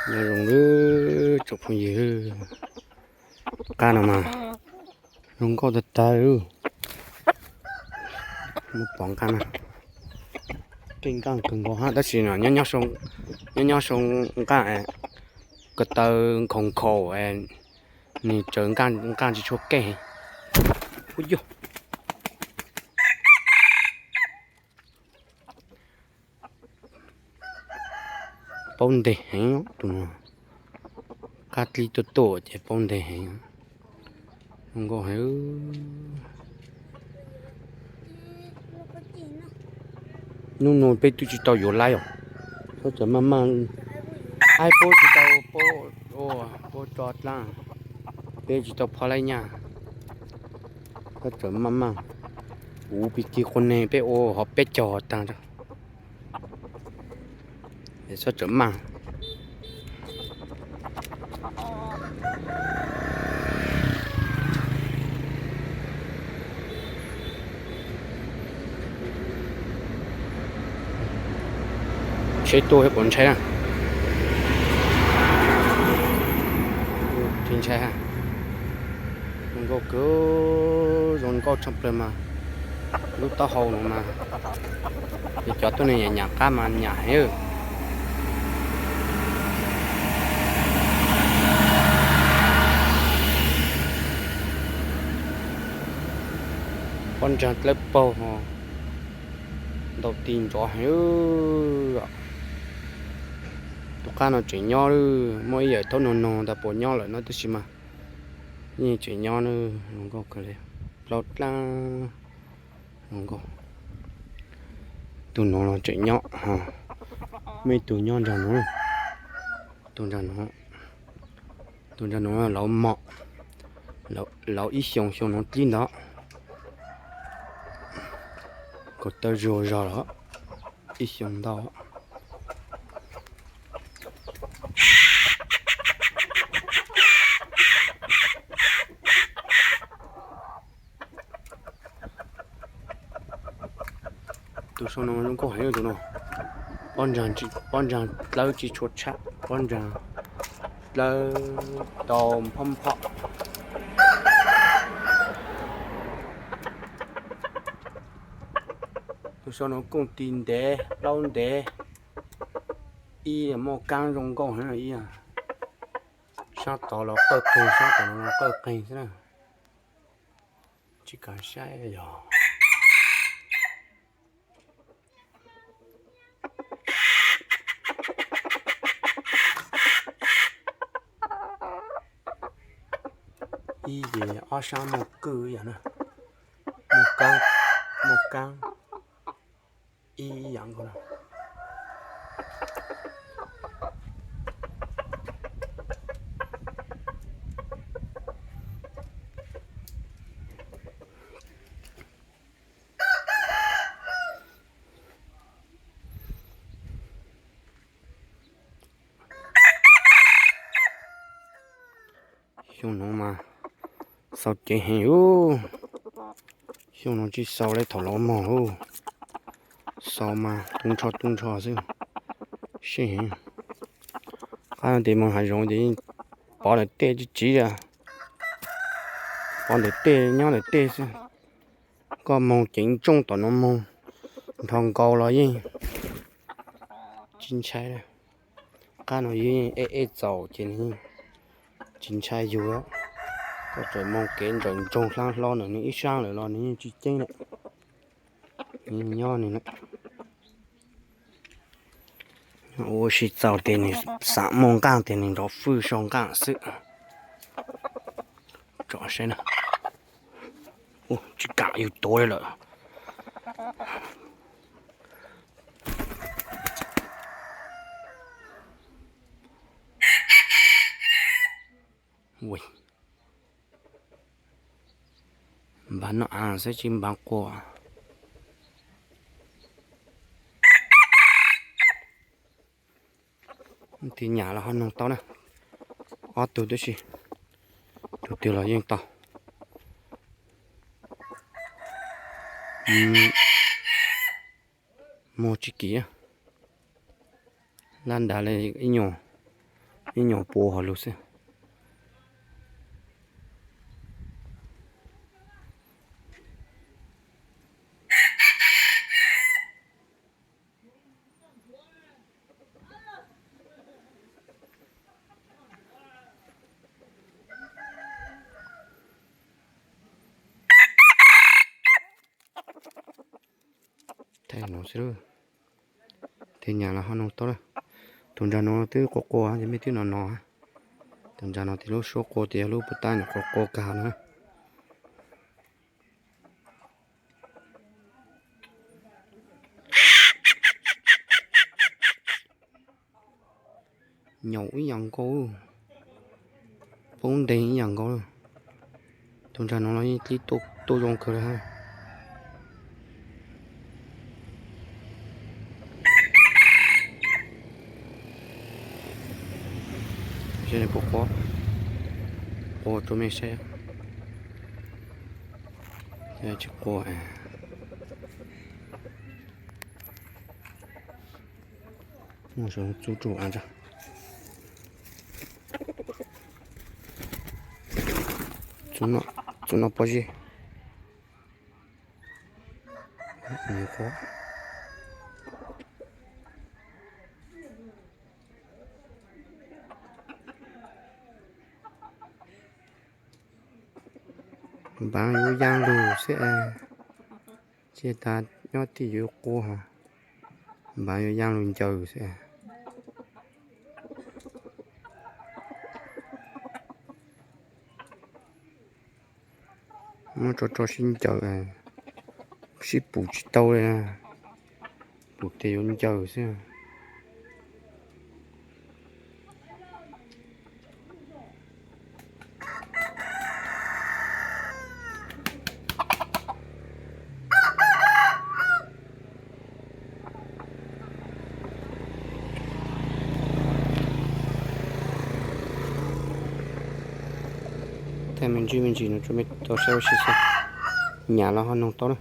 Nyob zoo tsoom phooj ywg, qab no mas zoo nkauj tag tag. Mus pom nqaj na, keej nqaj kawg nkaus hab tab sis no nyob nyob zoo nqaj, ko taw nkhaus nkhaus, nws tsaws nqaj tsis tshua keej. Ub yog, paub ntev heev tus no, qab dlib tuaj tuaj ces paub ntev heev. Zoo nkauj heev. Hnub no peb twb tsis tau yuav laib os, txhob txawm maj maj, aib puab tsis tau puab, puab tso dlaab, peb tsis tau phob laib nyaj, txhob txawm maj maj, kuv pig kig quas neeg peb ua hov peb caug taag. Txhob txawm maj. Tsheb tuaj puas ntshai na? Tsis ntshai ha. Zoo nkauj kawg, zoo nkauj tshaj plaws mas. Lub taub hau no mas, cov tuab neeg nyam nyam qab mas nyam heev. Pob ntsag dlawb paug, ntaus ti nrov heev. Tus qab no tseem nyob, muaj ib yawm thaub noog noog ntawd puas nyob lawm no tab sis mas yeej tseem nyob na. Zoo nkauj kawg li, plaub dlaab zoo nkauj. Tus no los tseem nyob, muaj ib tug nyob nraag no, tus nraag no, tus nraag no lawv mos, lawv ib xyoos xyoo no dlib ntawd, kaum tawb zuag zog lawm, ib xyoo ntau. Tus sau no zoo nkauj heev tus no. Pob ntsag dlawb tsis tshua tshaj, pob ntsag dlawb tau nphob nphob. Tus sau no kooj ti ntev plaub ntev, ib muaj kaab zoo nkauj heev ib, sab tod los qawj qeeg, sab tod los qawj qeeg xwb na. Tsis kav saib yog ib ces ob sab muaj kwj yam na, muaj kaab, muaj kaab ib yam nkaus na. Xyoo no mas xau cev heev ub. Xyoo no tsis xau li thaum los mog ub. Xau mas tu nrho tu nrho xwb. Sib heev. Qab no tes moog hav zoov ces yeej pov ntawm tej tsis tsiv, pov ntawm tej nyob ntawm tej xwb. Koj moog ceev ntsooj tom no moog nrho nkaus los yeej tsis ntshai. Qab no yeej ej ej txaus ces nws tsis ntshai yug. Koj txawm moog kev nrawm ntsoog hlab hlob ntawm nws ib sab lawm los nws yeej tsis ceeb lawm. Nyob nws na, ua si txaus tes nws xav muaj nqaaj tes nws nrov fwj sau nqaaj xwb. Tsom saib na. Tsis kam yug tuav li lawm. Npav noj av xwb tsis npav quas. Tus nyam los ho noog tau na. Ob tug tib si, tus twg los yeej tau. Muag tsis kim, lab nrad li ib nyuag Ib nyuag puv hauv lug xwb. Thaij no xwb, tej nyam los ho noog tau lawm. Tus ntsa no twb qua qua ces mej twb no no. Tus ntsa no tes lub suab qua tes yog lub puas tab nyuam qhuav qua kag na. Nyaum ib yam nkaus, poob nteeg ib yam nkaus. Tus ntsa no los yeej dib tuaj zoo kawg li hab. Seb nws puas qua, qua rau mej saib. Tsis qua. Mus txug rau av ntsa. Txug no pob zeb. Npav yuav yaaj lug xwb, tsis tas nyob tij yuav qua, npav yuav yaaj lug ncaws xwb. Muab tso tso sib ncaws, sib pum tsis tau li, pum tes yuav ncaws xwb. Thaij me ntsis me ntsis no rau mej tau saib ua si xwb, nyam los ho noog tau na.